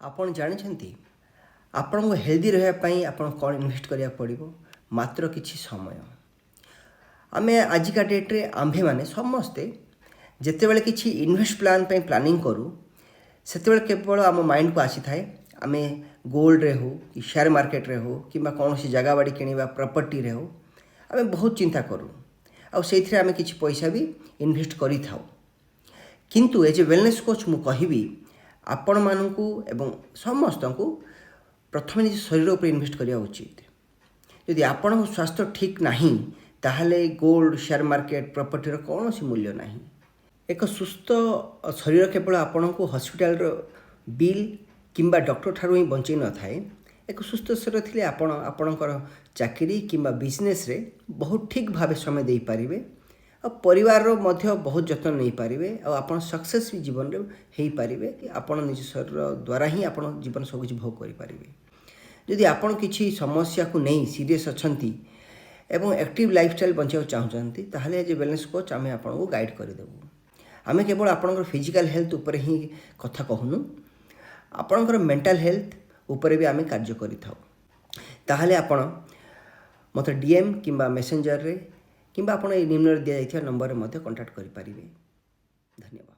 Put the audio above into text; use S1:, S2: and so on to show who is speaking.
S1: ଆପଣ ଜାଣିଛନ୍ତି, ଆପଣଙ୍କୁ ହେଲ୍ଦି ରହିବା ପାଇଁ ଆପଣ କ'ଣ ଇନଭେଷ୍ଟ କରିବାକୁ ପଡ଼ିବ? ମାତ୍ର କିଛି ସମୟ। ଆମେ ଆଜିକା ଡେଟ୍ରେ ଆମ୍ଭେମାନେ ସମସ୍ତେ ଯେତେବେଳେ କିଛି ଇନଭେଷ୍ଟ ପ୍ଲାନ୍ ପାଇଁ ପ୍ଲାନିଂ କରୁ, ସେତେବେଳେ କେବଳ ଆମ ମାଇଣ୍ଡକୁ ଆସିଥାଏ, ଆମେ ଗୋଲ୍ଡରେ ହେଉ କି ସେୟାର ମାର୍କେଟରେ ହେଉ କିମ୍ବା କୌଣସି ଜାଗା ବାଡ଼ି କିଣିବା, ପ୍ରପର୍ଟିରେ ହେଉ, ଆମେ ବହୁତ ଚିନ୍ତା କରୁ ଆଉ ସେଇଥିରେ ଆମେ କିଛି ପଇସା ବି ଇନଭେଷ୍ଟ କରିଥାଉ। କିନ୍ତୁ ଏଜ୍ ଏ ୱେଲନେସ୍ କୋଚ୍ ମୁଁ କହିବି ଆପଣମାନଙ୍କୁ ଏବଂ ସମସ୍ତଙ୍କୁ, ପ୍ରଥମେ ନିଜ ଶରୀର ଉପରେ ଇନଭେଷ୍ଟ କରିବା ଉଚିତ। ଯଦି ଆପଣଙ୍କ ସ୍ୱାସ୍ଥ୍ୟ ଠିକ୍ ନାହିଁ, ତାହେଲେ ଗୋଲ୍ଡ, ସେୟାର ମାର୍କେଟ, ପ୍ରପର୍ଟିର କୌଣସି ମୂଲ୍ୟ ନାହିଁ। ଏକ ସୁସ୍ଥ ଶରୀର କେବଳ ଆପଣଙ୍କୁ ହସ୍ପିଟାଲର ବିଲ୍ କିମ୍ବା ଡକ୍ଟର ଠାରୁ ହିଁ ବଞ୍ଚେଇ ନଥାଏ। ଏକ ସୁସ୍ଥ ଶରୀର ଥିଲେ ଆପଣ ଆପଣଙ୍କର ଚାକିରି କିମ୍ବା ବିଜନେସ୍ରେ ବହୁତ ଠିକ୍ ଭାବେ ସମୟ ଦେଇପାରିବେ ଆଉ ପରିବାରର ମଧ୍ୟ ବହୁତ ଯତ୍ନ ନେଇପାରିବେ ଆଉ ଆପଣ ସକ୍ସେସ୍ ବି ଜୀବନରେ ହେଇପାରିବେ। ଆପଣ ନିଜ ଶରୀର ଦ୍ୱାରା ହିଁ ଆପଣ ଜୀବନ ସବୁକିଛି ଭୋଗ କରିପାରିବେ। ଯଦି ଆପଣ କିଛି ସମସ୍ୟାକୁ ନେଇ ସିରିୟସ୍ ଅଛନ୍ତି ଏବଂ ଆକ୍ଟିଭ୍ ଲାଇଫଷ୍ଟାଇଲ୍ ବଞ୍ଚିବାକୁ ଚାହୁଁଛନ୍ତି, ତାହେଲେ ଏଜ୍ ଏ ୱେଲନେସ୍ କୋଚ୍ ଆମେ ଆପଣଙ୍କୁ ଗାଇଡ଼ କରିଦେବୁ। ଆମେ କେବଳ ଆପଣଙ୍କର ଫିଜିକାଲ୍ ହେଲ୍ଥ ଉପରେ ହିଁ କଥା କହୁନୁ, ଆପଣଙ୍କର ମେଣ୍ଟାଲ୍ ହେଲ୍ଥ ଉପରେ ବି ଆମେ କାର୍ଯ୍ୟ କରିଥାଉ। ତାହେଲେ ଆପଣ ମୋତେ ଡିଏମ୍ କିମ୍ବା ମେସେଞ୍ଜରରେ କିମ୍ବା ଆପଣ ଏଇ ନିମ୍ନରେ ଦିଆଯାଇଥିବା ନମ୍ବରରେ ମଧ୍ୟ କଣ୍ଟାକ୍ଟ କରିପାରିବେ। ଧନ୍ୟବାଦ।